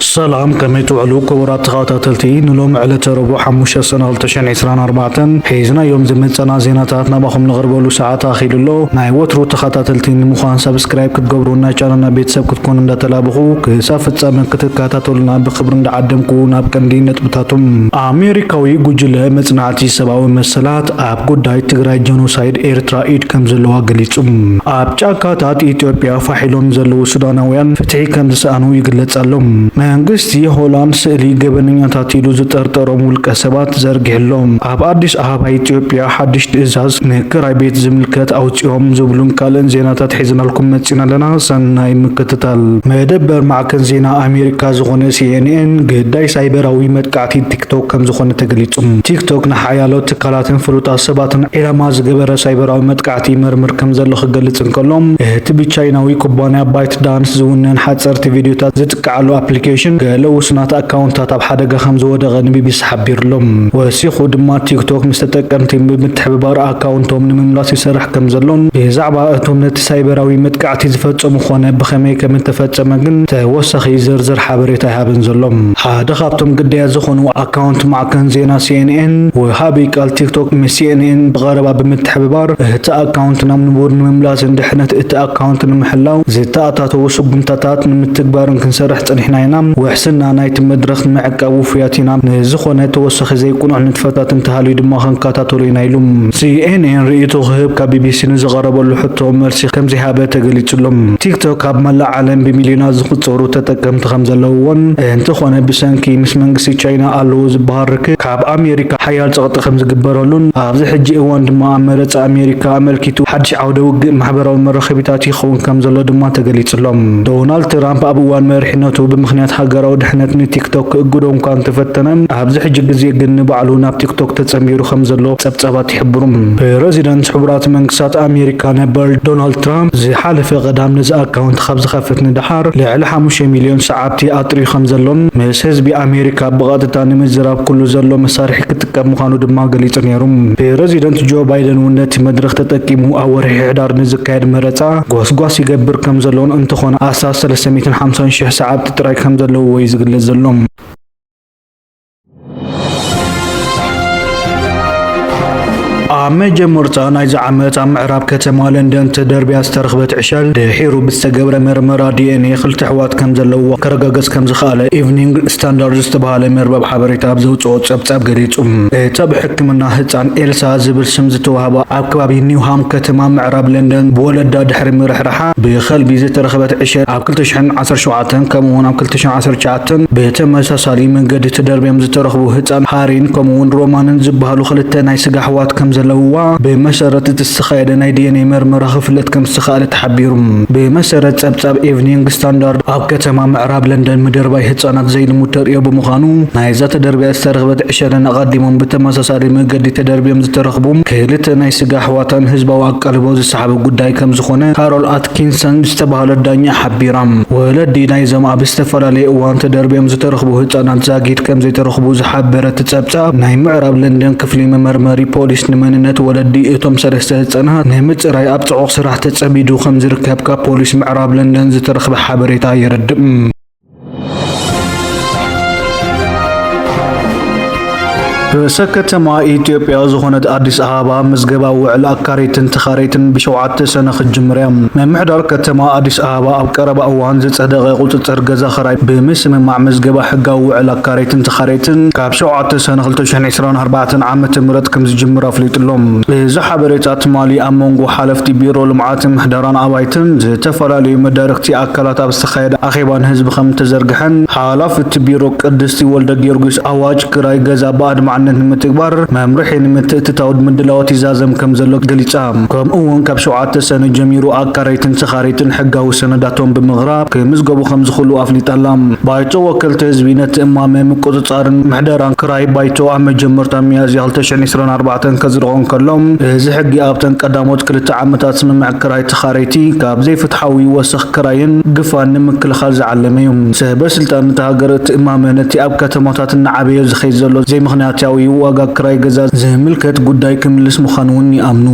ሰላም፣ ከመይ ትውዕሉ ክቡራት ተኸታተልቲ? ንሎም ዕለተ ረቡዕ ሓሙሽተ ሰነ ክልተ ሽሕን ዕስራን ኣርባዕተን ሒዝናዮም ዝመጸና ዜናታት ናባኹም ንቕርበሉ ሰዓት ኣኺሉ ኣሎ። ናይ ወትሩ ተኸታተልቲ ንምዃን ሳብስክራይብ ክትገብሩ ናይ ቻነልና ቤተሰብ ክትኮኑ እንዳተላበኹ ክሳብ ፍጻመ ክትከታተሉና ብኽብሪ እንዳዓደምኩ ናብ ቀንዲ ነጥብታቶም። ኣሜሪካዊ ጉጅለ መጽናዕቲ ሰብኣዊ መሰላት ኣብ ጉዳይ ትግራይ ጀኖሳይድ ኤርትራ ኢድ ከም ዘለዋ ገሊጹ። ኣብ ጫካታት ኢትዮጵያ ፋሕ ኢሎም ዘለዉ ሱዳናውያን ፍትሒ ከም ዝሰኣኑ ይግለጽ ኣሎ። መንግስቲ ሆላንድ ስእሊ ገበነኛታት ኢሉ ዝጠርጠሮም ውልቀ ሰባት ዘርጊሑ ኣሎ። ኣብ ኣዲስ ኣበባ ኢትዮጵያ ሓድሽ ትእዛዝ ንክራይ ቤት ዝምልከት ኣውጺኦም ዝብሉን ካልእን ዜናታት ሒዝናልኩም መጺና ኣለና። ሰናይ ምክትታል። መደበር ማዕከን ዜና ኣሜሪካ ዝኾነ ሲ ኤን ኤን ግዳይ ሳይበራዊ መጥቃዕቲ ቲክቶክ ከም ዝኾነ ተገሊጹ። ቲክቶክ ንሓያሎ ትካላትን ፍሉጣት ሰባትን ዒላማ ዝገበረ ሳይበራዊ መጥቃዕቲ ይመርምር ከም ዘሎ ክገልጽ እንከሎ፣ እቲ ብቻይናዊ ኩባንያ ባይት ዳንስ ዝውነን ሓጸርቲ ቪድዮታት ዝጥቀዓሉ ኣፕሊኬሽን ገለ ውሱናት ኣካውንታት ኣብ ሓደጋ ከም ዝወደቐ ንቢቢሲ ሓቢሩ ኣሎ። ወሲኹ ድማ ቲክቶክ ምስ ተጠቀምቲ ብምትሕብባር ኣካውንቶም ንምምላስ ይሰርሕ ከም ዘሎን ብዛዕባ እቶም ነቲ ሳይበራዊ መጥቃዕቲ ዝፈጸሙ ኾነ ብኸመይ ከም እተፈጸመ ግን ተወሳኺ ዝርዝር ሓበሬታ ኣይሃበን ዘሎ። ሓደ ካብቶም ግዳያት ዝኾኑ ኣካውንት ማዕከን ዜና ሲ ኤን ኤን ወሃቢ ቃል ቲክቶክ ምስ ሲ ኤን ኤን ብቐረባ ብምትሕብባር እቲ ኣካውንት ናብ ንቡር ንምምላስን ድሕነት እቲ ኣካውንት ንምሕላው ዝተኣታተዉ ስጉምታታት ንምትግባርን ክንሰርሕ ጸኒሕና ኢና። ውሕስና ናይቲ መድረኽ ንምዕቃብ ውፉያት ኢና። ንዝኾነ ተወሳኺ ዘይቅኑዕ ንጥፈታት እንተሃልዩ ድማ ክንከታተሎ ኢና ኢሉ። ሲ ኤን ኤን ርእይቶ ክህብ ካብ ቢ ቢ ሲ ንዝቐረበሉ ሕቶ መልሲ ከም ዘይሃበ ተገሊጹ ኣሎ። ቲክቶክ ኣብ መላእ ዓለም ብሚልዮናት ዝቑጸሩ ተጠቀምቲ ከም ዘለውዎን፣ እንተኾነ ብሰንኪ ምስ መንግስቲ ቻይና ኣለዎ ዝበሃል ርክብ ካብ ኣሜሪካ ሓያል ጸቕጢ ከም ዝግበረሉን፣ ኣብዚ ሕጂ እዋን ድማ ኣብ መረጻ ኣሜሪካ ኣመልኪቱ ሓድሽ ዓውደ ውግእ ማሕበራዊ መራኸቢታት ይኸውን ከም ዘሎ ድማ ተገሊጹ ኣሎ። ዶናልድ ትራምፕ ኣብ እዋን መሪሕነቱ ብምኽንያት ሃገራዊ ድሕነት ንቲክቶክ ክእግዶ እኳ እንተፈተነ፣ ኣብዚ ሕጂ ግዜ ግን ንባዕሉ ናብ ቲክቶክ ተጸንቢሩ ከም ዘሎ ጸብጻባት ይሕብሩ። ፕረዚደንት ሕቡራት መንግስታት ኣሜሪካ ነበር ዶናልድ ትራምፕ ዝሓለፈ ቀዳም ነዚ ኣካውንት ካብ ዝኸፍት ንደሓር ልዕሊ ሓሙሽተ ሚልዮን ሰዓብቲ ኣጥርዩ ከም ዘሎን ምስ ህዝቢ ኣሜሪካ ብቐጥታ ንምዝራብ ኩሉ ዘሎ መሳርሒ ክጥቀም ምዃኑ ድማ ገሊጹ ነይሩ። ፕረዚደንት ጆ ባይደን እውን ነቲ መድረኽ ተጠቂሙ ኣብ ወርሒ ሕዳር ንዝካየድ መረጻ ጎስጓስ ይገብር ከም ዘሎን እንተኾነ ኣስታት ሰለስተ ሚእትን ሓምሳን ሽሕ ሰዓብቲ ጥራይ ከም ዘለውዎ እዩ ዝግለጽ ዘሎ። ኣብ መጀመርታ ናይዚ ዓመት ኣብ ምዕራብ ከተማ ለንደን ተደርብያ ዝተረኽበት ዕሸል ድሒሩ ብዝተገብረ መርመራ ዲ ኤን ኤ ክልተ ኣሕዋት ከም ዘለውዎ ክረጋገጽ ከም ዝኸኣለ ኢቭኒንግ ስታንዳርድ ዝተባህለ መርበብ ሓበሬታ ኣብ ዘውጽኦ ጸብጻብ ገሊጹ። እታ ብሕክምና ህጻን ኤልሳ ዝብል ስም ዝተዋህባ ኣብ ከባቢ ኒውሃም ከተማ ምዕራብ ለንደን ብወለዳ ድሕሪ ምርሕራሓ ብኸልቢ ዝተረኽበት ዕሸል ኣብ ክልተ ሽሕን ዓሰርተ ሸውዓተን ከምኡ እውን ኣብ ክልተ ሽሕን ዓሰርተ ትሽዓተን ብተመሳሳሊ መንገዲ ተደርብዮም ዝተረኽቡ ህጻን ሃሪን ከምኡ እውን ሮማንን ዝበሃሉ ክልተ ናይ ስጋ ኣሕዋት ከም ዘለውዋ ብመሰረት እቲ ዝተኻየደ ናይ ዲ ኤን ኤ መርመራ ክፍለጥ ከም ዝተኻእለ ተሓቢሩ። ብመሰረት ጸብጻብ ኢቭኒንግ ስታንዳርድ ኣብ ከተማ ምዕራብ ለንደን ምድርባይ ህጻናት ዘይልሙድ ተርእዮ ብምዃኑ ናይዛ ተደርብያ ዝተረኽበት ዕሸልን ኣቐዲሞም ብተመሳሳሊ መንገዲ ተደርብዮም ዝተረኽቡ ክልተ ናይ ስጋ ኣሕዋታን ህዝባዊ ኣቃልቦ ዝሰሓበ ጉዳይ ከም ዝኾነ ካሮል ኣትኪንሰን ዝተባህለት ዳኛ ሓቢራ። ወለዲ ናይዞም ኣብ ዝተፈላለየ እዋን ተደርብዮም ዝተረኽቡ ህጻናት ዛጊት ከም ዘይተረኽቡ ዝሓበረ እቲ ጸብጻብ፣ ናይ ምዕራብ ለንደን ክፍሊ መመርመሪ ፖሊስ ንመንነት ወለዲ እቶም ሰለስተ ህጻናት ንምጽራይ ኣብ ጽዑቕ ስራሕ ተጸሚዱ ከም ዝርከብ ካብ ፖሊስ ምዕራብ ለንደን ዝተረኽበ ሓበሬታ የረድእ። ርእሰ ከተማ ኢትዮጵያ ዝኾነት ኣዲስ ኣበባ ምዝገባ ውዕል ኣካረይትን ተኻረይትን ብሸውዓተ ሰነ ክትጅምር እያ። ምምሕዳር ከተማ ኣዲስ ኣበባ ኣብ ቀረባ እዋን ዝጸደቐ ቁጽጽር ገዛ ኽራይ ብምስምማዕ ምዝገባ ሕጋዊ ውዕል ኣካረይትን ተኻረይትን ካብ ሸውዓተ ሰነ ክልተ ሽሕን ዕስራን ኣርባዕተን ዓመተ ምህረት ከም ዝጅምር ኣፍሊጡ ኣሎ። እዚ ሓበሬታ ትማሊ ኣብ መንጎ ሓለፍቲ ቢሮ ልምዓትን ምሕደራን ኣባይትን ዝተፈላለዩ መዳርግቲ ኣካላት ኣብ ዝተኻየደ ኣኼባ ንህዝቢ ከም እተዘርግሐን፣ ሓላፊ እቲ ቢሮ ቅድስቲ ወልደ ጊዮርጊስ፣ ኣዋጅ ክራይ ገዛ ብኣድማዕነት ንምትግባር መምርሒ ንምትእትታው ምድላዋት ይዛዘም ከም ዘሎ ገሊጻ። ከምኡ እውን ካብ ሸውዓተ ሰነ ጀሚሩ ኣካረይትን ተኻረይትን ሕጋዊ ሰነዳቶም ብምቕራብ ክምዝገቡ ከም ዝኽእሉ ኣፍሊጣ ኣላ። ባይቶ ወከልቲ ህዝቢ ነቲ እማመ ምቁጽጻርን ምሕደራን ክራይ ባይቶ ኣብ መጀመርታ ሚያዝያ ክልተ ሽሕን ዕስራን ኣርባዕተን ከጽድቖ እንከሎ፣ እዚ ሕጊ ኣብተን ቀዳሞት ክልተ ዓመታት ስምምዕ ክራይ ተኻረይቲ ካብ ዘይፍትሓዊ ወሰኽ ክራይን ግፋን ንምክልኻል ዝዓለመ እዩ። ሰበ ስልጣን እታ ሃገር እቲ እማመ ነቲ ኣብ ከተማታት እናዓበየ ዝኸይድ ዘሎ ዘይምኽንያታዊ ዋጋ ክራይ ገዛ ዝምልከት ጉዳይ ክምልስ ምዃኑ እውን ይኣምኑ።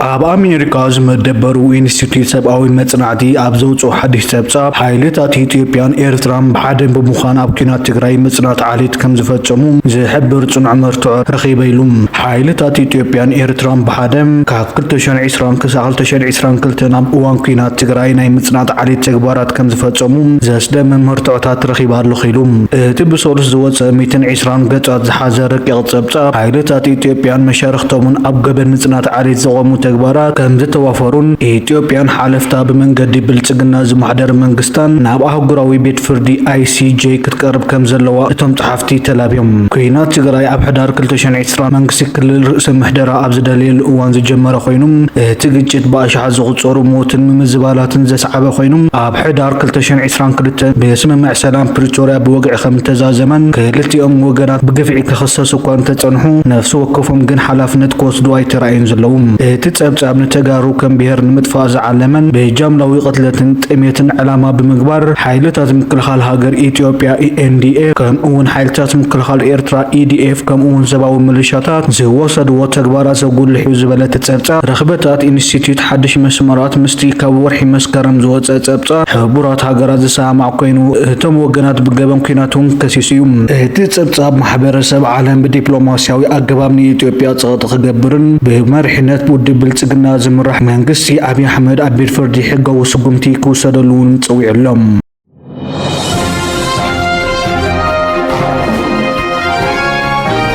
ኣብ ኣሜሪካ ዝመደበሩ ኢንስቲትዩት ሰብኣዊ መጽናዕቲ ኣብ ዘውፅኦ ሓድሽ ጸብጻብ፣ ሓይልታት ኢትዮጵያን ኤርትራን ብሓደ ብምዃን ኣብ ኲናት ትግራይ ምጽናት ዓሌት ከም ዝፈጸሙ ዝሕብር ጽኑዕ መርትዖ ረኺበ ኢሉ። ሓይልታት ኢትዮጵያን ኤርትራን ብሓደ ካብ ክልተ ሽሕን ዕስራን ክሳዕ ክልተ ሽሕን ዕስራን ክልተን ኣብ እዋን ኲናት ትግራይ ናይ ምጽናት ዓሌት ተግባራት ከም ዝፈጸሙ ዘስደምም መርትዖታት ረኺበ ኣለኹ ኢሉ። እቲ ብሰሉስ ዝወጸ ሚእትን ዕስራን ገጻት ዝሓዘ ረቂቕ ጸብጻብ፣ ሓይልታት ኢትዮጵያን መሻርኽቶምን ኣብ ገበን ምጽናት ዓሌት ዘቖሙ ተግባራት ከም ዝተዋፈሩን ኢትዮጵያን ሓለፍታ ብመንገዲ ብልጽግና ዝመሓደር መንግስታን ናብ ኣህጉራዊ ቤት ፍርዲ ኣይ ሲ ጄ ክትቀርብ ከም ዘለዋ እቶም ጸሓፍቲ ተላብዮም። ኲናት ትግራይ ኣብ ሕዳር ክልተ ሽሕን ዕስራን መንግስቲ ክልል ርእሰ ምሕደራ ኣብ ዝደለየሉ እዋን ዝጀመረ ኮይኑ፣ እቲ ግጭት ብኣሽሓት ዝቑጸሩ ሞትን ምምዝባላትን ዘስዓበ ኮይኑ፣ ኣብ ሕዳር ክልተ ሽሕን ዕስራን ክልተን ብስምምዕ ሰላም ፕሪቶርያ ብወግዒ ከም እተዛዘመን ክልቲኦም ወገናት ብግፍዒ ክኽሰሱ እኳ እንተጸንሑ፣ ነፍሲ ወከፎም ግን ሓላፍነት ክወስዱ ኣይተራእዩን ዘለዉ። እቲ ጸብጻብ ንተጋሩ ከም ብሄር ንምጥፋእ ዝዓለመን ብጃምላዊ ቅትለትን ጥሜትን ዕላማ ብምግባር ሓይልታት ምክልኻል ሃገር ኢትዮጵያ ኢ ኤን ዲ ኤፍ ከምኡ እውን ሓይልታት ምክልኻል ኤርትራ ኢ ዲ ኤፍ ከምኡ እውን ሰብኣዊ ምልሻታት ዝወሰድዎ ተግባራት ዘጉልሕ እዩ ዝበለ እቲ ጸብጻብ፣ ረኽበታት ኢንስቲትዩት ሓድሽ መስመራት ምስቲ ካብ ወርሒ መስከረም ዝወጸ ጸብጻብ ሕቡራት ሃገራት ዝሰማማዕ ኮይኑ፣ እቶም ወገናት ብገበን ኲናት እውን ከሲሱ እዩ። እቲ ጸብጻብ ማሕበረሰብ ዓለም ብዲፕሎማስያዊ ኣገባብ ንኢትዮጵያ ጸቕጢ ክገብርን ብመሪሕነት ውድብ ብልጽግና ዝምራሕ መንግስቲ ኣብይ ኣሕመድ ኣብ ቤት ፍርዲ ሕጋዊ ስጉምቲ ክውሰደሉ እውን ጸዊዑ ኣሎ።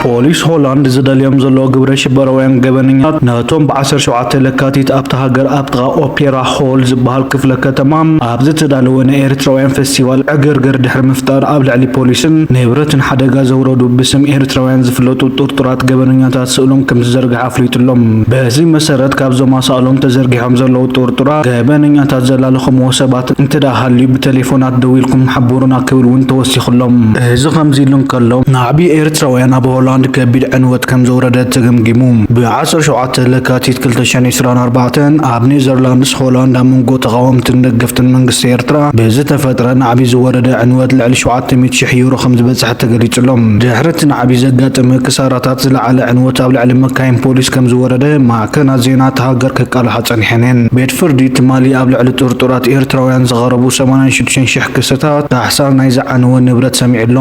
ፖሊስ ሆላንድ ዝደልዮም ዘሎ ግብረ ሽበራውያን ገበነኛታት ነቶም ብ ዓሰርተ ሸውዓተ ለካቲት ኣብታ ሃገር ኣብ ጥቓ ኦፔራ ሆል ዝበሃል ክፍለ ከተማ ኣብ ዝተዳለወ ናይ ኤርትራውያን ፌስቲቫል ዕግርግር ድሕሪ ምፍጣር ኣብ ልዕሊ ፖሊስን ንብረትን ሓደጋ ዘውረዱ ብስም ኤርትራውያን ዝፍለጡ ጥርጡራት ገበነኛታት ስእሎም ከም ዝዘርግሐ ኣፍሊጡ ኣሎ። በዚ መሰረት ካብዞም ኣሳእሎም ተዘርጊሖም ዘለዉ ጥርጡራት ገበነኛታት ዘላለኹምዎ ሰባት እንተ ደኣ ሃልዩ ብቴሌፎናት ደዊልኩም ሓብሩና ክብል እውን ተወሲኹ ኣሎ። እዚ ከምዚ ኢሉ እንከሎ፣ ናዕቢ ኤርትራውያን ኣብ ሆላንድ ከቢድ ዕንወት ከም ዘውረደ ተገምጊሙ። ብ ዓሰርተ ሸውዓተ ለካቲት ክልተ ሽሕን ዕስራን ኣርባዕተን ኣብ ኔዘርላንድስ ሆላንድ ኣብ መንጎ ተቓወምትን ደገፍትን መንግስቲ ኤርትራ ብዝተፈጥረ ናዕቢ ዝወረደ ዕንወት ልዕሊ ሸውዓተ ሚእቲ ሽሕ ዩሮ ከም ዝበጽሐ ተገሊጹ ኣሎ። ድሕሪ እቲ ናዕቢ ዘጋጠመ ክሳራታት ዝለዓለ ዕንወት ኣብ ልዕሊ መካይን ፖሊስ ከም ዝወረደ ማዕከናት ዜና እታ ሃገር ከቃልሓ ጸኒሐን እየን። ቤት ፍርዲ ትማሊ ኣብ ልዕሊ ጥርጡራት ኤርትራውያን ዝቐረቡ ሰማንያን ሽዱሽተን ሽሕ ክስታት ካሕሳ ናይ ዝዓነወ ንብረት ሰሚዑ ኣሎ።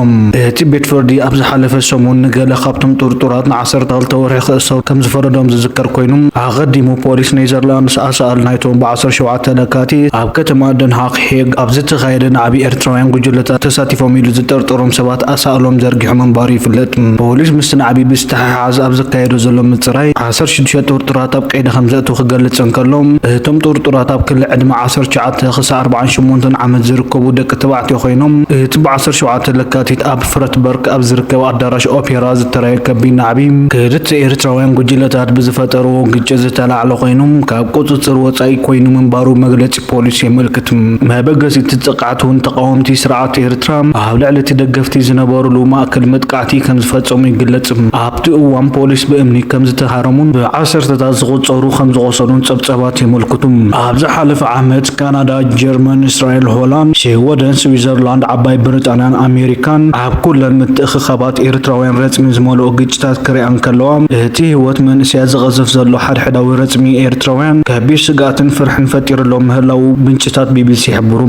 እቲ ቤት ፍርዲ ኣብ ዝሓለፈ ሰሙን ንገለ ካብቶም ጥርጡራት ንዓሰርተ ክልተ ወርሒ ክእሰሩ ከም ዝፈረዶም ዝዝከር ኮይኑ፣ ኣቐዲሙ ፖሊስ ኔዘርላንድስ ኣሳእል ናይቶም ብ ዓሰርተ ሸውዓተ ለካቲት ኣብ ከተማ ደንሃክ ሄግ ኣብ ዝተኻየደ ናዕቢ ኤርትራውያን ጉጅለታት ተሳቲፎም ኢሉ ዝጠርጠሮም ሰባት ኣሳእሎም ዘርጊሑ ምንባሩ ይፍለጥ። ፖሊስ ምስቲ ናዕቢ ብዝተሓሓዝ ኣብ ዘካየዶ ዘሎ ምጽራይ ዓሰርተ ሽዱሽተ ጥርጡራት ኣብ ቀይዲ ከም ዘእትዉ ክገልጽ እንከሎ፣ እቶም ጥርጡራት ኣብ ክሊ ዕድመ ዓሰርተ ትሽዓተ ክሳብ ኣርባዓን ሸሞንተን ዓመት ዝርከቡ ደቂ ተባዕትዮ ኮይኖም፣ እቲ ብ ዓሰርተ ሸውዓተ ለካቲት ኣብ ፍረትበርግ ኣብ ዝርከብ ኣዳራሽ ኦፔራ ዝተራየ ከቢድ ናዕቢ ክልተ ኤርትራውያን ጉጅለታት ብዝፈጠርዎ ግጭት ዝተላዕለ ኮይኑ፣ ካብ ቁጽጽር ወጻኢ ኮይኑ ምንባሩ መግለጺ ፖሊስ የመልክት። መበገሲቲ ጸቕዓት እውን ተቓወምቲ ስርዓት ኤርትራ ኣብ ልዕሊ እቲ ደገፍቲ ዝነበሩሉ ማእከል መጥቃዕቲ ከም ዝፈጸሙ ይግለጽ። ኣብቲ እዋን ፖሊስ ብእምኒ ከም ዝተሃረሙን ብዓሰርተታት ዝቑጸሩ ከም ዝቖሰሉን ጸብጻባት የመልክቱ። ኣብ ዝሓለፈ ዓመት ካናዳ፣ ጀርመን፣ እስራኤል፣ ሆላንድ፣ ሽወደን፣ ስዊዘርላንድ፣ ዓባይ ብሪጣንያን ኣሜሪካን ኣብ ኩለን ምትእኽኻባት ኤርትራውያን ረጽሚ ዝመልኦ ግጭታት ክሪኣ እንከለዋ፣ እቲ ህይወት መንእሰያት ዝቐዝፍ ዘሎ ሓድሕዳዊ ረጽሚ ኤርትራውያን ከቢድ ስግኣትን ፍርሕን ፈጢሩሎም ምህላዉ ምንጭታት ቢ ቢ ሲ ይሕብሩ።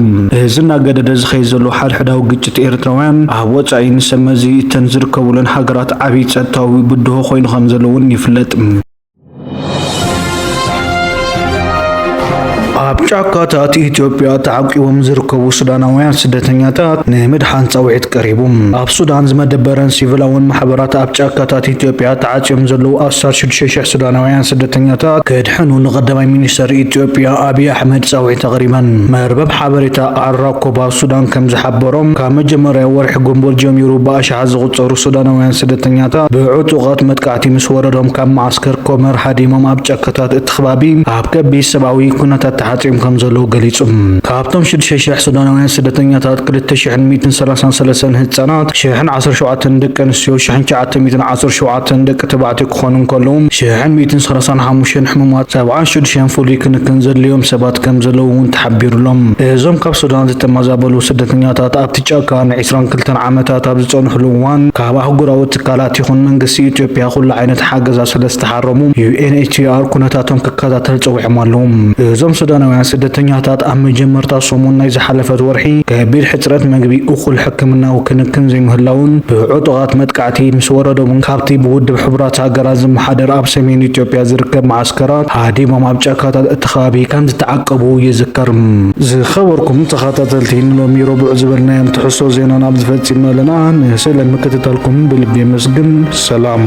እዚ እናገደደ ዝኸይድ ዘሎ ሓድሕዳዊ ግጭት ኤርትራውያን ኣብ ወጻኢ ንሰብ መዚ እተን ዝርከቡለን ሃገራት ዓብዪ ጸጥታዊ ብድሆ ኮይኑ ከም ዘሎ እውን ይፍለጥ። ኣብ ጫካታት ኢትዮጵያ ተዓቂቦም ዝርከቡ ሱዳናውያን ስደተኛታት ንምድሓን ጻውዒት ቀሪቡ። ኣብ ሱዳን ዝመደበረን ሲቪላውን ማሕበራት ኣብ ጫካታት ኢትዮጵያ ተዓጽዮም ዘለዉ ኣስታት ሽዱሽተ ሽሕ ሱዳናውያን ስደተኛታት ክድሕኑ ንቀዳማይ ሚኒስተር ኢትዮጵያ ኣብይ ኣሕመድ ጻውዒት ኣቕሪበን። መርበብ ሓበሬታ ኣራኮባ ሱዳን ከም ዝሓበሮም፣ ካብ መጀመርያ ወርሒ ግንቦት ጀሚሩ ብኣሽሓት ዝቑጸሩ ሱዳናውያን ስደተኛታት ብዕጡቓት መጥቃዕቲ ምስ ወረዶም ካብ መዓስከር ኮመር ሃዲሞም ኣብ ጫካታት እቲ ከባቢ ኣብ ከቢድ ሰብኣዊ ኩነታት ተሓ ኣፅዮም ከም ዘለዉ ገሊጹ። ካብቶም ሽዱሽተ ሽሕ ሱዳናውያን ስደተኛታት ክልተ ሽሕን ሚእትን ሰላሳን ሰለስተን ህጻናት፣ ሽሕን ዓሰርተ ሸውዓተን ደቂ ኣንስትዮ፣ ሽሕን ትሽዓተ ሚእትን ዓሰርተ ሸውዓተን ደቂ ተባዕትዮ ክኾኑ እንከለዉ፣ ሽሕን ሚእትን ሰላሳን ሓሙሽተን ሕሙማት፣ ሰብዓን ሽዱሽተን ፍሉይ ክንክን ዘድልዮም ሰባት ከም ዘለዉ እውን ተሓቢሩሎም። እዞም ካብ ሱዳን ዝተመዛበሉ ስደተኛታት ኣብቲ ጫካ ንዒስራን ክልተን ዓመታት ኣብ ዝጸንሕሉ እዋን ካብ ኣህጉራዊ ትካላት ይኹን መንግስቲ ኢትዮጵያ ኩሉ ዓይነት ሓገዛ ስለ ዝተሓረሙ ዩ ኤን ኤች ሲ ኣር ኩነታቶም ክከታተል ጸዊዖም ኣለዉ። እዞም ሱዳናውያን ስደተኛታት ኣብ መጀመርታ ሰሙን ናይ ዝሓለፈት ወርሒ ከቢድ ሕጽረት መግቢ፣ እኹል ሕክምናዊ ክንክን ዘይምህላውን ብዕጡቓት መጥቃዕቲ ምስ ወረዶምን ካብቲ ብውድብ ሕቡራት ሃገራት ዝመሓደር ኣብ ሰሜን ኢትዮጵያ ዝርከብ መዓስከራት ሃዲሞም ኣብ ጫካታት እቲ ከባቢ ከም ዝተዓቀቡ ይዝከር። ዝኸበርኩም ተኸታተልቲ፣ ንሎሚ ረቡዕ ዝበልናዮም ትሕዝቶ ዜና ናብ ዝፈጺምና ኣለና። ንስለ ምክትታልኩም ብልቢ የመስግን። ሰላም።